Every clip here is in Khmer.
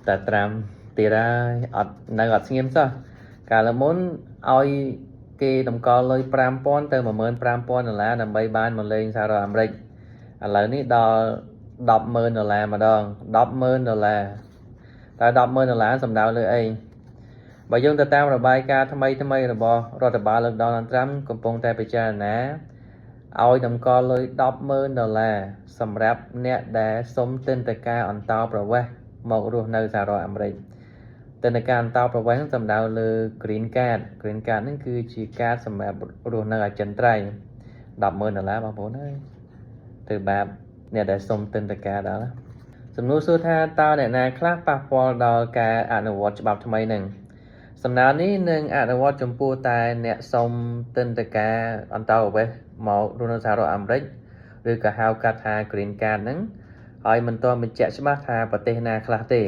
តែត្រាំទៀតហើយអត់នៅអត់ស្ងៀមសោះកាលមុនឲ្យគេតម្កល់លុយ5000ទៅ15000ដុល្លារដើម្បីបានមកលេងសហរដ្ឋអាមេរិកឥឡូវនេះដល់100000ដុល្លារម្ដង100000ដុល្លារតើ100000ដុល្លារសំដៅលើអីបើយើងទៅតាមរបាយការណ៍ថ្មីថ្មីរបស់រដ្ឋបាលលោក Donald Trump កំពុងតែពិចារណាឲ្យតម្កល់លុយ100000ដុល្លារសម្រាប់អ្នកដែលសុំទិដ្ឋាការអន្តោប្រវេសន៍មករស់នៅសហរដ្ឋអាមេរិកទិដ្ឋាការអន្តោប្រវេសន៍សំដៅលើ Green Card Green Card ហ្នឹងគឺជាកាតសម្រាប់រស់នៅអចិន្ត្រៃយ៍100000ដុល្លារបងប្អូនអើយទៅបាបអ្នកដែលសុំទិដ្ឋាការដល់សំណួរសួរថាតើអ្នកណាខ្លះប៉ះពាល់ដល់ការអនុវត្តច្បាប់ថ្មីហ្នឹងសំណើនេះនឹងអនុវត្តចំពោះតែអ្នកសុំទិដ្ឋាការអន្តោប្រវេសន៍មករស់នៅសហរដ្ឋអាមេរិកឬក៏ហៅកាត់ថា Green Card ហ្នឹងហើយមិនទាន់បញ្ជាក់ច្បាស់ថាប្រទេសណាខ្លះទេ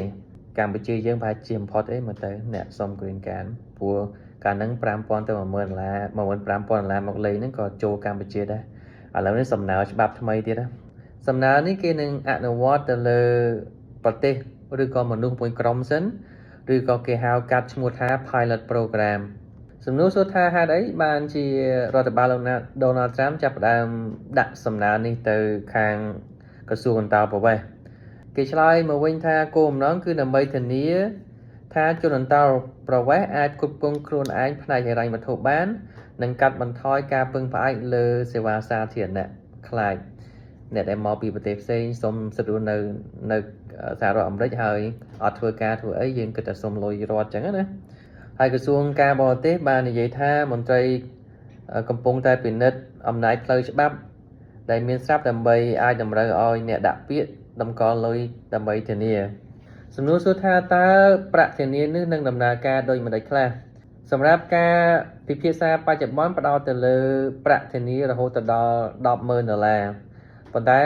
កម្ពុជាយើងប្រហែលជាបំផុតអីមើលទៅអ្នកសុំ Green Card ព្រោះកាលហ្នឹង5000ទៅ10000ដុល្លារ15000ដុល្លារមកលេងហ្នឹងក៏ចូលកម្ពុជាដែរឥឡូវនេះសំណើច្បាប់ថ្មីទៀតណាសំណើនេះគេនឹងអនុវត្តទៅលើប្រទេសឬក៏មនុស្សមួយក្រុមសិនឬក៏គេហៅកាត់ឈ្មោះថា pilot program សំណួរសួរថាហេតុអីបានជារដ្ឋបាលលោក Donald Trump ចាប់ផ្ដើមដាក់សំណើនេះទៅខាងក្រសួងអន្តោប្រវេសន៍គេឆ្លើយមកវិញថាគោលបំណងគឺដើម្បីធានាថាជនអន្តោប្រវេសន៍អាចគ្រប់គ្រងខ្លួនឯងផ្នែកហិរញ្ញវត្ថុបាន និងកាត់បន្ថយការពឹងផ្អែកលើសេវាសាធារណៈខ្លាចអ្នកដែលមកពីប្រទេសផ្សេងសុំសិទ្ធិរស់នៅនៅសហរដ្ឋអាមេរិកហើយអត់ធ្វើការធ្វើអីយើងគិតតែសុំលុយរដ្ឋចឹងណាហើយក្រសួងការបរទេសបាននិយាយថាមន្ត្រីកំពុងតែពិនិត្យអំណាចផ្លូវច្បាប់ដែលមានស្រាប់ដើម្បីអាចតម្រូវឲ្យអ្នកដាក់ពាក្យតម្កល់លុយដើម្បីធានាសំណួរសួរថាតើប្រាក់ធានានេះនឹងដំណើរការដូចម្តេចខ្លះសម្រាប់ការពិភាក្សាបច្ចុប្បន្នផ្ដោតទៅលើប្រាក់ធានារហូតដល់100000ដុល្លារប៉ុន្តែ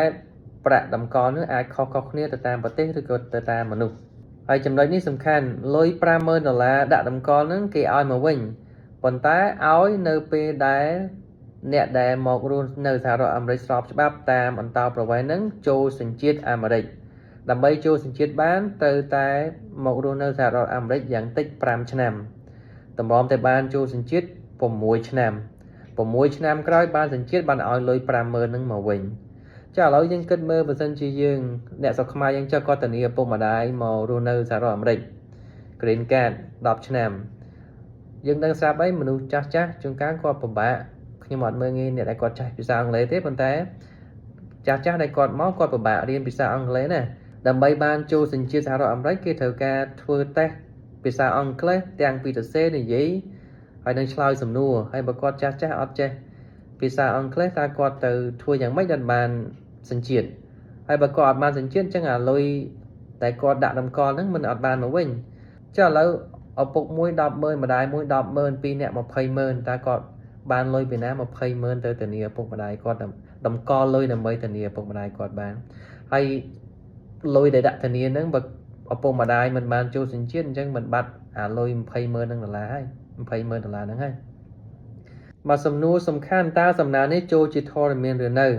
ប្រាក់តម្កល់នោះអាចខុសៗគ្នាទៅតាមប្រទេសឬក៏ទៅតាមមនុស្សហើយចំណុចនេះសំខាន់លុយ50000ដុល្លារដាក់តម្កល់ហ្នឹងគេឲ្យមកវិញប៉ុន្តែឲ្យនៅពេលដែលអ្នកដែលមករស់នៅសហរដ្ឋអាមេរិកស្របច្បាប់តាមអន្តោប្រវេសន៍ហ្នឹងចូលសញ្ជាតិអាមេរិកដើម្បីចូលសញ្ជាតិបានត្រូវតែមករស់នៅសហរដ្ឋអាមេរិកយ៉ាងតិច5ឆ្នាំតម្រាំតែបានចូលសញ្ជាតិ6ឆ្នាំ6ឆ្នាំក្រោយបានសញ្ជាតិបានឲ្យលុយ50000ហ្នឹងមកវិញចាឥឡូវយើងគិតមើលបើសិនជាយើងអ្នកស្រុកខ្មែរយើងចុះគាត់ធានាឪពុកម្ដាយមករស់នៅសហរដ្ឋអាមេរិក Green Card 10ឆ្នាំយើងដឹងស្រាប់អីមនុស្សចាស់ចាស់ជួនកាលគាត់ពិបាកខ្ញុំអត់មើលងាយអ្នកដែលគាត់ចេះភាសាអង់គ្លេសទេប៉ុន្តែចាស់ចាស់ដែលគាត់មកគាត់ពិបាករៀនភាសាអង់គ្លេសណាដើម្បីបានចូលសញ្ជាតិសហរដ្ឋអាមេរិកគេត្រូវការធ្វើតេស្តភាសាអង់គ្លេសទាំងពីសរសេរនិយាយហើយនឹងឆ្លើយសំណួរហើយបើគាត់ចាស់ចាស់អត់ចេះភាសាអង់គ្លេសតើគាត់ទៅធ្វើយ៉ាងម៉េចដើម្បីបានសញ្ជាតិហើយបើគាត់អត់បានសញ្ជាតិអញ្ចឹងអាលុយតែគាត់ដាក់តម្កល់ហ្នឹងមិនអត់បានមកវិញចុះឥឡូវឪពុកមួយ100000ម្ដាយមួយ100000ពីរនាក់200,000តើគាត់បានលុយពីណា200,000ទៅធានាឪពុកម្ដាយគាត់តម្កល់លុយដើម្បីធានាឪពុកម្ដាយគាត់បានហើយលុយដែលដាក់ធានាហ្នឹងបើឪពុកម្ដាយមិនបានចូលសញ្ជាតិអញ្ចឹងមិនបាត់អាលុយ200,000ហ្នឹងដុល្លារហើយ200,000ដុល្លារហ្នឹងហើយមកសំណួរសំខាន់តើសំណើនេះចូលជាធរមានឬនៅ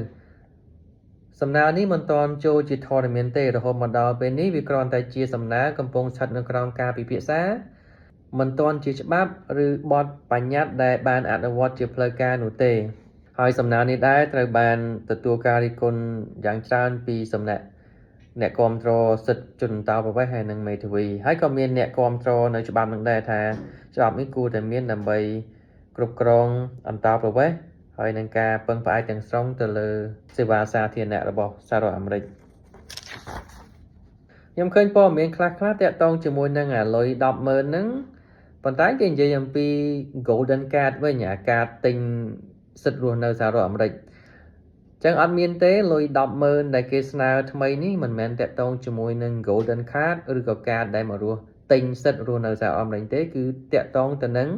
សំណើនេះមិនទាន់ចូលជាធរមានទេរហូតមកដល់ពេលនេះវាគ្រាន់តែជាសំណើកំពុងស្ថិតនៅក្រោមការពិភាក្សាមិនទាន់ជាច្បាប់ឬបទបញ្ញត្តិដែលបានអនុវត្តជាផ្លូវការនោះទេហើយសំណើនេះដែរត្រូវបានទទួលការរិះគន់យ៉ាងច្រើនពីសំណាក់អ្នកគាំទ្រសិទ្ធិជនអន្តោប្រវេសន៍ហើយនិងមេធាវីហើយក៏មានអ្នកគាំទ្រនៅច្បាប់នឹងដែរថាច្បាប់នេះគួរតែមានដើម្បីគ្រប់គ្រងអន្តោប្រវេសន៍ហើយនឹងការពឹងផ្អែកទាំងស្រុងទៅលើសេវាសាធារណៈរបស់សហរដ្ឋអាមេរិកខ្ញុំឃើញព័ត៌មានខ្លះៗតាក់ទងជាមួយនឹងអាលុយ100000ហ្នឹងប៉ុន្តែគេនិយាយអំពី Golden Card វិញអាកាតទិញសិទ្ធិរស់នៅសហរដ្ឋអាមេរិកចឹងអត់មានទេលុយ100000ដែលគេស្នើថ្មីនេះមិនមែនតាក់ទងជាមួយនឹង Golden Card ឬក៏កាតដែលមករស់ទិញសិទ្ធិរស់នៅសហរដ្ឋអាមេរិកទេគឺតាក់ទងទៅនឹង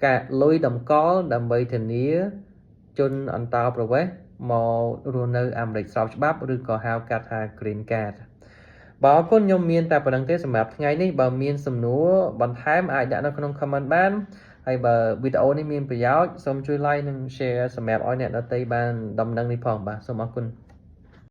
ការលុយតម្កល់ដើម្បីធានាជនអន្តោប្រវេសន៍មករស់នៅអាមេរិកស្របច្បាប់ឬក៏ហៅកាត់ថា Green Card បាទអរគុណខ្ញុំមានតែប៉ុណ្ណឹងទេសម្រាប់ថ្ងៃនេះបើមានសំណួរបន្ថែមអាចដាក់នៅក្នុង comment បានហើយបើវីដេអូនេះមានប្រយោជន៍សូមជួយ like និង share សម្រាប់ឲ្យអ្នកដទៃបានដំណឹងនេះផងបាទសូមអរគុណ។